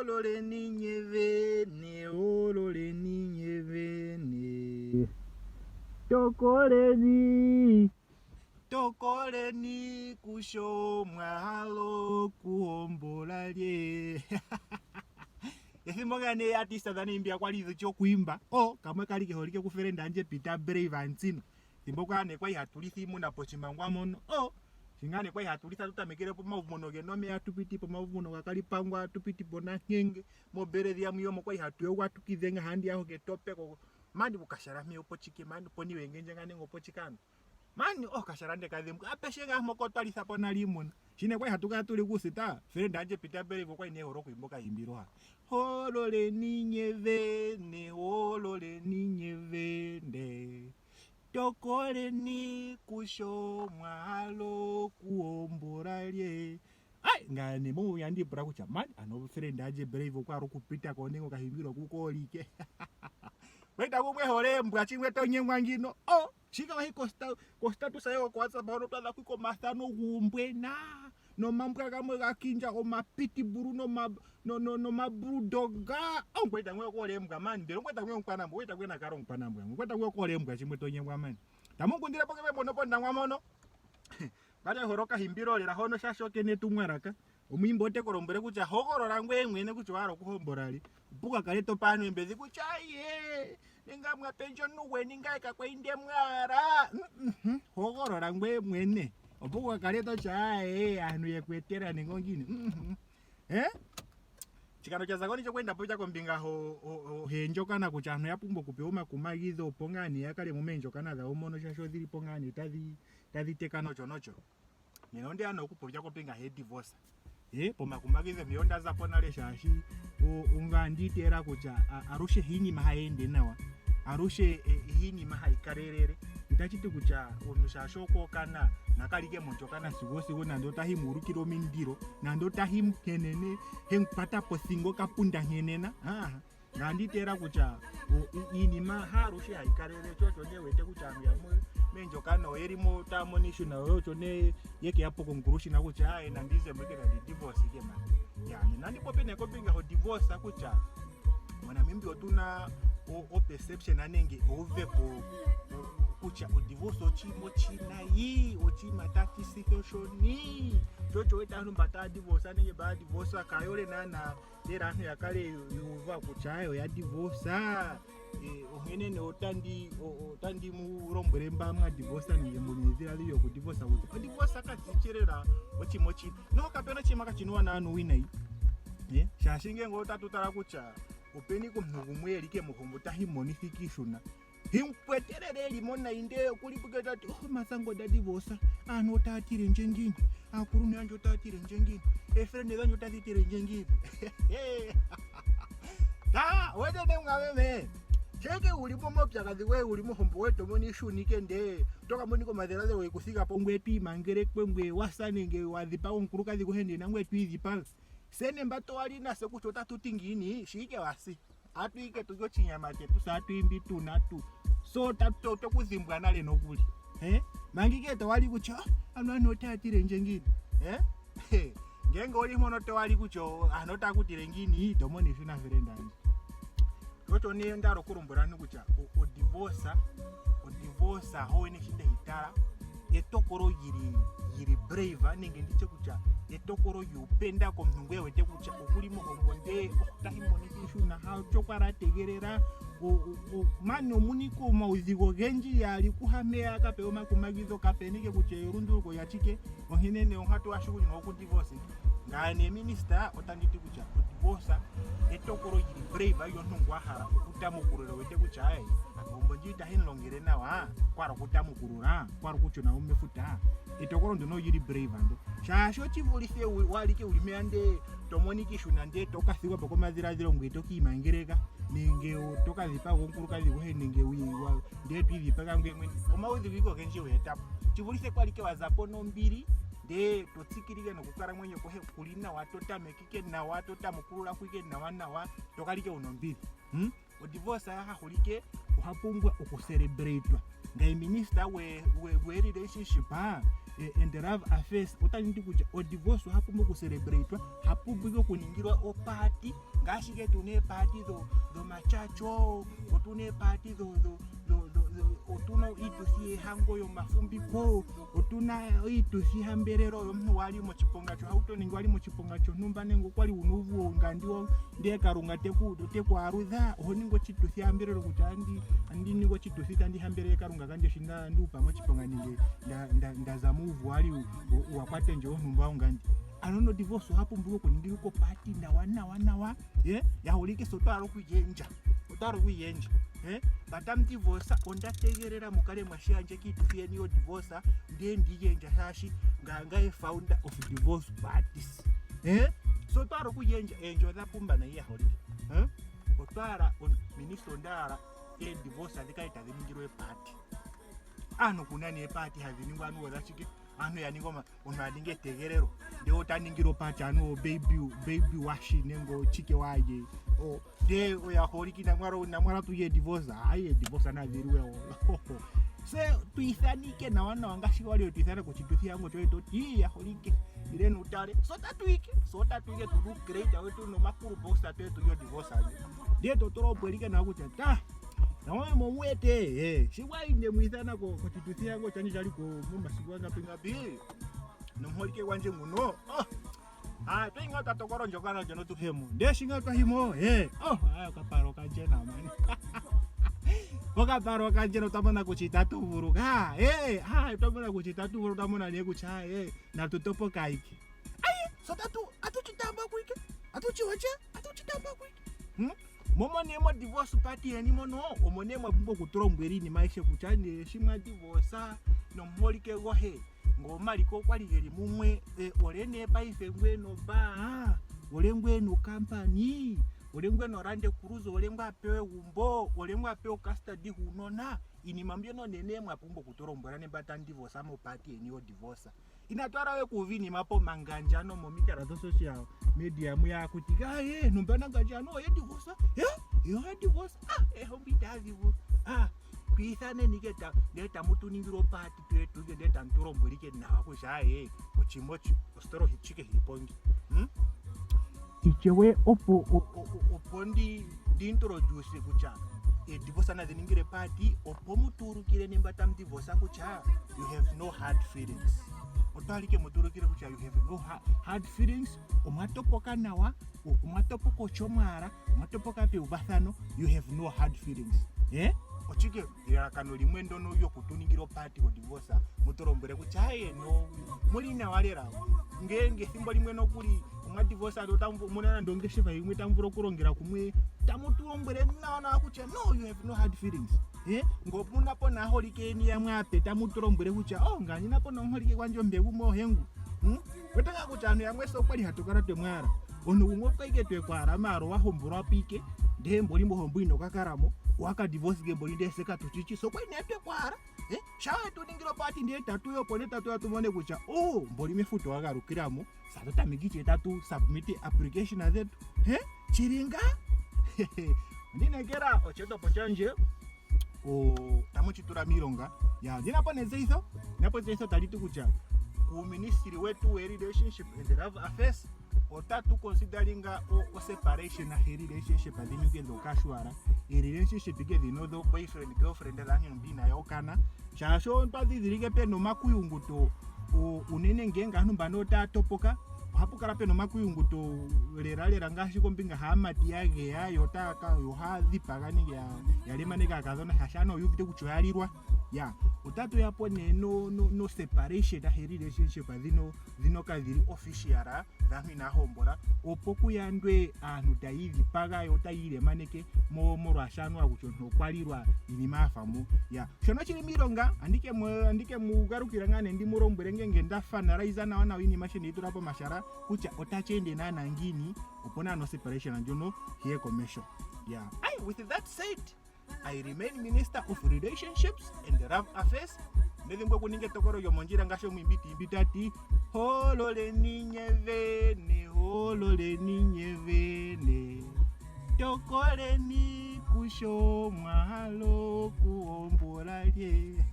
Hololeni nye vene, hololeni nye vene. Tokoleni, tokoleni kusho mwa hala okuhombola lye. Ethimbo ngaa nee artista dha Namibia kwali dhi okuimba, oh kamwe kali ke holike ku friend andje Peter Brave Antsino. Thimbo kwa ne kwali hatu litha iimuna pochimangwa mono, oh shi ngaa nee kwali hatu litha tu tamekele pomavumono gena omeya tu piti pomavumono ga Kalipangwa tu piti poNankenge moBeledhi yamwe yomo kwali hatu yogwa tukidhenga handiya ho ketope ko mani kukashala mpeya opo chike mani poniwengendje nga nenge opo chikano mani oh kashala nde kadhimbwa apeshe ngaa mpoka otwa litha po nale iimuna shine kwali hatu kala tuli kuusita friend andje Peter Brave okwali nee hole okuimba okayimbilo ha hololeni nye vene hololeni nye vene Tokoleni kusho mwa hala okuhombola lye. Ai, ngaye ne mo yandi ipula kutya man ano friend aje Brave okwa hala okupita ko nenge okahimbilo kukoolike. Weta gumwe hole embwa chimwe to nyengwa ngino. Oh, shika wahi kosta kostatus yayo ko WhatsApp hono twadha kwiko omathano guumbwena nomambwa gamwe ga kindja omapitibulu noma no no nomabulldog. Oh, ngweta ngwe okole embwa man. Mbela ngweta ngwe omukwanambwa, ngweta ngwe nakalo omukwanambwa. Ngweta ngwe okole embwa chimwe to nyengwa man. Tamu kundile po kebe mono pondangwa mono. Kali hole okahimbilo lela hono shaashi okena etumwalaka. Omwiimbi ote ku lombwele kutya hogolola ngweye mwene kutya owa hala okuhombola li. Opo ka kale to pe aantu embedhi kutya aye ninga mwa pendje omuntu gweni ngaye kakwali nde mwala. Mm-mm. Hogolola ngweye mwene. Opo ka kale to tya aye aantu ye ku etela nenge ongiini. Mm-mm. Eh? Chikando cha zakoni chokwenda popya kombinga ho ho heendjokana kutya aantu oya pumbwa okupewa omakumagidho opo ngaa nee ya kale mo meendjokana dhawo mono shaashi odhili po ngaa nee tadhi tadhi teka nocho nocho. Nena onde ya nee okupopya kombinga he divorce. Eh, pomakumagidho mpeya onda za po nale shaashi onga ndi iteela kutya alushe iinima hayi ende nawa, alushe iinima hayi kalelele. Itashi ti kutya omuntu shaashi okwookana nakalike mondjokana sigo sigo nande otahi mu ulukile omindilo, nande otahi nkenene he mu kwata pothingo kapunda nkenena. Aaha. Ngandi iteela kutya iinima haalushe hayi kalele cho osho nee wete kutya aantu yamwe meendjokana oye li mo taya mono iishuna yo osho nee ye ke ya po konkulushina kutya aye nandi zemo ike nandi divorce ike mani. Ya nena andi popi nee kombinga ho divorce kutya moNamibia otu na o-perception nenge euveko kutya odivorce oshinima oshinayi, oshinima tashi sitha oshoni, sho osho wete aantu mba taya divorce nenge mba ya divorce kaye hole naana lela aantu ya kale yu uva kutya aye oya divorce eh, onkene ne otandi otandi mu lombwele mba mwa divorce nenge muna edhiladhilo lyokudivorce kutya odivorce kachichi lela oshinima oshi no kapena oshinima kachina uuwanawa nuuwinayi eh, shaashi ngenge otatu tala kutya openi komuntu gumwe eli kemohombo tahi monitha iishuna Hinkwetelele eli mo nayi ndee okuli puke ta ti oh mathango onda divorce aantu otaya tile ndje ngiini aakuluntu yandje otaya tile ndje ngiini eefrende dhandje otadhi tile ndje ngiini ta wete ne ngameme sheke uli momaupyakadhi goye uli mohombo goye to mono iishunike ndee oto ka monika omadhiladhilo ge ku thiga po ngweye to imangelekwe ngweye wasa nenge wa dhipaga omukulukadhi goye ndee nangweye to idhipaga se ne mba towali nase kutya otatu ti ngiini shiike wasi atu ike tulye ochinyama chetu se atu imbi tuna tu so tokudhimbwa nale nokuli eh manga ike towali kutya ah, ano anhu otaya tile ndje ngiini eh ngenge oli mpono towali kutya anhu otaya kutile ngiini to mono iishuna friend yandje chocho ne ndalo okulombwela aantu kutya odivorce odivorce howene shi ndeyi tala etokolo lyili lyili brave nenge nditye kutya etokolo lyuupenda komuntu ngu e wete kutya okuli mohombo ndee otahi monika iishuna hacho kwali a tegelela mani omunike omaudhigu ogendji yaali kuhampeya ka pewe omakumagidho kapenike kutya elunduluko lyachike onkene ne onkatu washugunina okudivorce ngaye ne minista otandi ti kutya odivorce etokolo lyili brave lyomuntu ngu a hala okutamukulula wete kutya aye ohombo ndji itahi mulongele nawa kwala okutamukulula kwala okushuna mo mefuta etokolo ndyono olyi li brave ando shaashi ochi vulithe walike wuli mpeya ndee to monika iishuna ndee to ka thigwa po komadhiladhilo ngweye to kiimangeleka nenge to ka dhipaga omukulukadhi gwoye nenge ndee to idhipaga ngweye mwene omaudhigu ike ogendji we eta po shi vulithe kwalike wa za po nombili ndee to tsikile nokukalamwenyo kwohe kuli nawa to tameke ike nawa to tamukulula ike nawa nawa to kala ike wuna ombili hmm? Odivorce ya hahulike oha pumbwa okucelebratwa ngaye minista gwe gwe relationship. and Love Affairs otandi ti kutya odivorce oha pumbwa okucelebratwa, ha pumbwa okuningilwa opaati ngaashi ke tuna eepaati dhomachacho, otuna eepaati otuna iituthi yehango yomafumbiko, otuna iituthi hambelelo yomuntu wali moshiponga shohauto nenge wali moshiponga shontumba nenge okwali wuna uuvu wongandi ndee Kalunga teku aludha, oho ningi oshituthi hambelelo kutya andi ningi oshituthi tandi hambelele Kalunga kandje shi nduupa moshiponga nenge ndaza muuvu wali wa kwate ndje wontumba wongandi. Ano no divorce oha pumbwa okuningilwa opaati nawa nawa nawa, ya holike so otwa hala okuyendja, otwa hala okuyendja. Batamu divorce onda tegelela mukale mwashiyandje kiituthi yeni yo divorce ndiye ndiyendja shaashi ngaye founder of divorce parties. So otwa hala okuyendja, eendja odha pumba nayi ya holike. Otwa hala minister onda hala eedivorce dhi kale tadhi ningilwa epaati. Aantu kuna nee epaati hadhi ningwa anuwa odhashike? Aantu ya ninga omuntu a ninga etegelelo ndee ota ningile opaati anuwa obaby baby washi nenge ochike waye ndee oya holike inamwala tuye divorce, hayi edivorce nadhiliwe wo. Se tuithanike nawa nawa ngaashi wali wetu ithana koshituthi yango choye toti ya holike ileni utale so tatuike so tatuike tulu create wetu nomakulu box tatu yo divorce ayo ndiye totolombwelike nawa kutya ta nawe momuwete shi wali ndemwithana koshituthi yango chandje chali ko momasiku angapi ngapi nomuholike gwandje nguno twai ngaa twatokola ondjokana ndjono tuhemo ndee shi ngaa twahimo okapalo kandje nawa mani okapalo kandje notwa mona kutya itatu vulu ka otwa mona kutya itatu vulu otwa mona nee kutya natu topoka ike aye so tatu atuchitamba kuike atuchiwacha atuchitamba kuike momo nee mo divorce party yeni mono omo nee mwa pumbwa okutulombwela iinima ayihe kutya nee shi mwa divorce nomuholike gohe ngo omaliko okwali geli mumwe ole nee paife ngwe noba ole ngwe nokampani ole ngwe noLand Cruiser ole ngwe apewe egumbo ole ngwe apewe ocustody huunona iinima mbyono nene mwa pumbwa okutulombwela ne mba tamu divorce moparty yeni yo divorce. Inatu hala we kuuva iinima pomangandja nomomikalo dho social media muya kuti aye ntumba nangandja anuwa oye divorce oye divorce ehombo itadhi vulu twiithaneni ke ndee tamu tu ningile opaati tuye tuke ndee tamu tu lombwele ike nawa kutya aye ochimo ositola oshike shili pongi ichewe opo opo ndi introduce kutya edivorce nadhi ningile party opo mu tuulukile nemba tamu divorce kutya you have no hard feelings. Otwa li ke mu tuulukile kutya you have no hard feelings, omwa topoka nawa, omwa topoka oshomwaala, omwa topoka peuvathano, you have no hard feelings. Ochike elalakano limwe ndono lyokutuningila opaati godivorce mu tu lombwele kutya aye no muli nawa lela ngenge ethimbo limwe nokuli omwa divorce ati muna nande ongeshefa yimwe tamu vulu okulongela kumwe tamu tu lombwele nawa nawa kutya no you have no hard feelings. Ngo muna po naaholike yeni yamwe ape tamu tu lombwele kutya oh ngame na po nomuholike gwandje ombe gumwe ohengu. Wetanga kutya aantu yamwe se okwali hatu kala twe mwaala omuntu gumwe okwa ike twe kwaala maalo wa hombolwa piike ndee mboli mohombo ino ka kalamo waka divorce ke mboli ndee se katuchichi so kwali nee twe kwaala shaa tu ningile opaati ndee tatu yopo ndee tatu ya tumone kutya oh mboli mefuto wagalukilamo sa tutameke iche tatu submit application dhetu chilinga ndinekela ocheetopo chandje tamu chitula miilonga ya ndinapo netseyitho ndinapo etseyitho tali ti kutya uuministili wetu we relationship and love affairs otatu consideringa o separation he relationship dhino ke dhokashwala e relationship ke dhino dho boyfriend girlfriend dhaantu mbi inaaya hokana shaashi otwa dhidhilike pena omakuyunguto unene ngenge aantu mbano otaya topoka ohapu kala pena omakuyunguto lela lela ngaashi kombinga haamati ya geya yo yo haya dhipaga nenge ya lemaneka aakadhona shaashi ano oyu uvite kutya oya lilwa ya otatu ya po nee no, no, no separation he relationship dhino dhino kadhili official dhaantu inaa hombola opo ku yandwe aantu taya idhipaga yo taya ilemaneke molwaashoka anuwa kutya omuntu okwa lilwa iinima ya fa mo ya shono shili miilonga andike mu galukila ngaa nee ndi mu lombwele ngenge nda finalize nawa nawa iinima shi ndeyi tula pomahala kutya otashi ende naana ngiini opo naa no separation ndjono hiye komeho ya with that said I remain minister of relationships and love affairs nedhimbwa okuninga etokolo lyomondjila ngaashi omwiimbi ti imbi ta ti hololeni nye vene hololeni nye vene tokoleni kusho mwa hala okuhombola lye.